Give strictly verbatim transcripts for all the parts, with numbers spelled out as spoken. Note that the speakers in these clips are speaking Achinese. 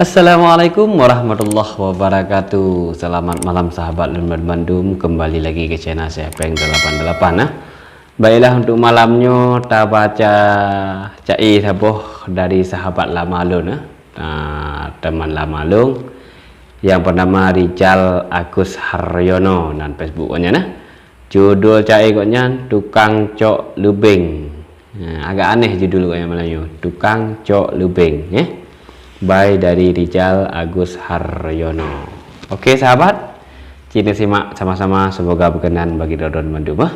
Assalamualaikum warahmatullahi wabarakatuh. Selamat malam sahabat lôn bandum. Kembali lagi ke channel Syeh Peng delapan delapan, nah. Baiklah, untuk malam nyoe tabaca cai saboh dari sahabat lama lôn, nah. Ah, teman lama lôn yang bernama Rijal Agus Haryono nan Facebook gobnyan, nah. Judul cai gobnyan Tukang Cok Leubeng. Ha, agak aneh judul gobnyan Melayu, Tukang Cok Leubeng, eh. By dari Rijal Agus Haryono. Oke sahabat, cit neusimak sama-sama, semoga berkenan bagi droe-droe bandum, eh.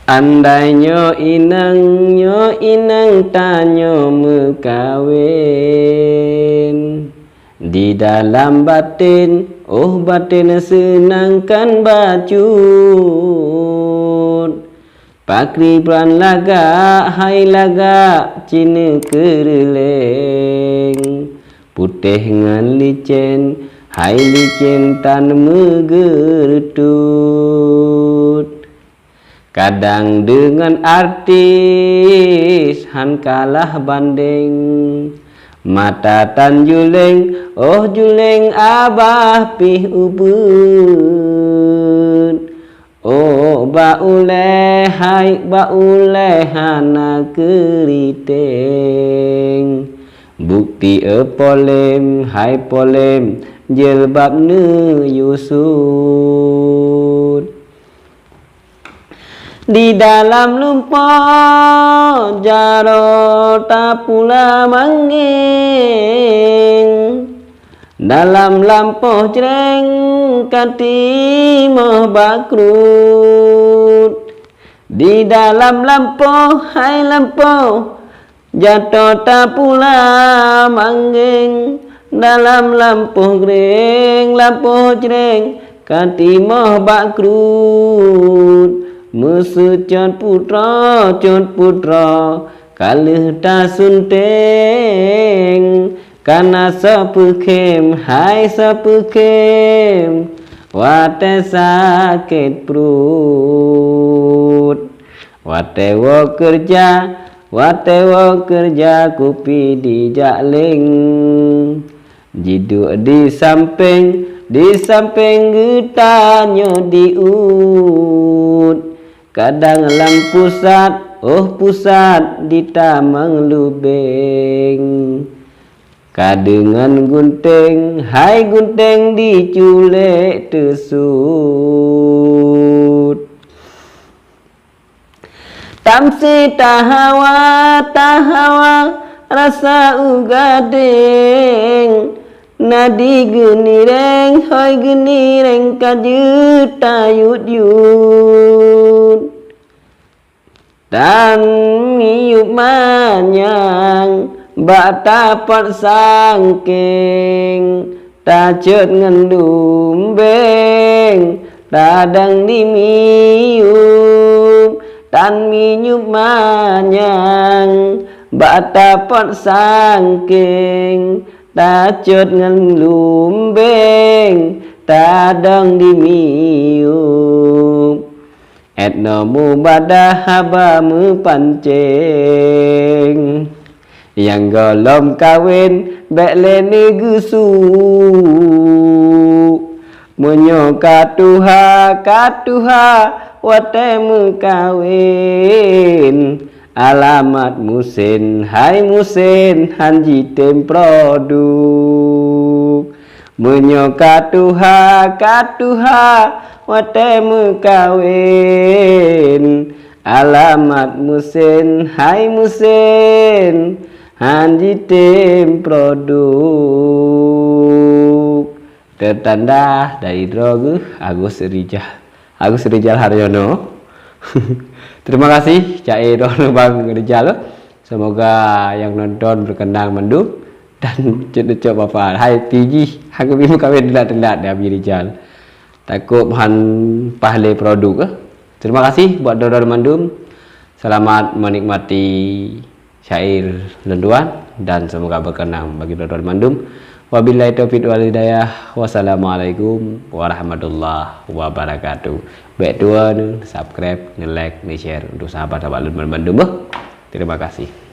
Andai nyoe inong, nyoe inong tanyoe meukawen, di dalam baten, oh baten seunangkan bacut. Pakriban lagak, hai lagak, cit neukeureuléng. Putéh ngon licén, hai licén tan meugeureutot. Kadang deungon artis han kalah bandeng. Mata tan juléng, oh juléng abah pih ubeut. Oh bak ulée, hai bak ulée hana keuriteng. Bukti e polem, hai polem, jilbab neuyue sut. Di dalam lumpoe jaroe tapula manggeng, dalam lampôh jreng ka timoh bak kruet. Di dalam lampôh, hai lampôh, jaroe tapula manggeng, dalam lampôh jreng, lampôh jreng ka timoh bak kruet. Meuseucot putroe, cot putroe ka lheueh tasunteng. Kana soe peukhém, hai soe peukhém, watée sakét pruet. Watée woe keureuja, watée woe keureuja kupi dijak leng. Jiduek di sampéng, di sampéng geutanyoe diuet. Kadang lam pusat, oh pusat di tamong lubeng. Ka deungon gunténg, hai gunténg diculék teusut. Tamsé tahawa, tahawa rasa u gadeng. Na di geunireng, hôi geunireng ka jeuet tayut-yut. Tan miyueb manyang bak tapot sangkeng. Tacot ngon lumbeng, tadong di miyueb, tan miyueb manyang bak tapot sangkeng. Tacot ngon lumbeng, tadong di miyueb. Etnoe mubadah haba meupancéng. Nyang gohlom kawen bék lé neugeusu. Meunyoe ka tuha, ka tuha watée meukawen. Alamat musén, hai musén han jitem produk. Meunyoe ka tuha, ka tuha watée meukawen. Alamat musén, hai musén han jitem produk. Teutanda dari droe geuh Agus Rijal. Agus Rijal Haryono. Terima kasih cai droe Bang Rijal. Semoga nyang nonton berkenan mandum dan cok-cok papa. Hai tiji, aku bimeukawen telat-telat di Abi Rijal. Takot han pahle produk, eh. Terima kasih buat droe-droe mandum. Selamat menikmati syair lôn tuan dan semoga berkenan bagi droe-droe mandum. Wabillahi taufiq wal hidayah. Wassalamualaikum warahmatullahi wabarakatuh. Bék tuan subscribe, nge-like, nge-share untuk sahabat-sahabat lôn mandum, eh. Terima kasih.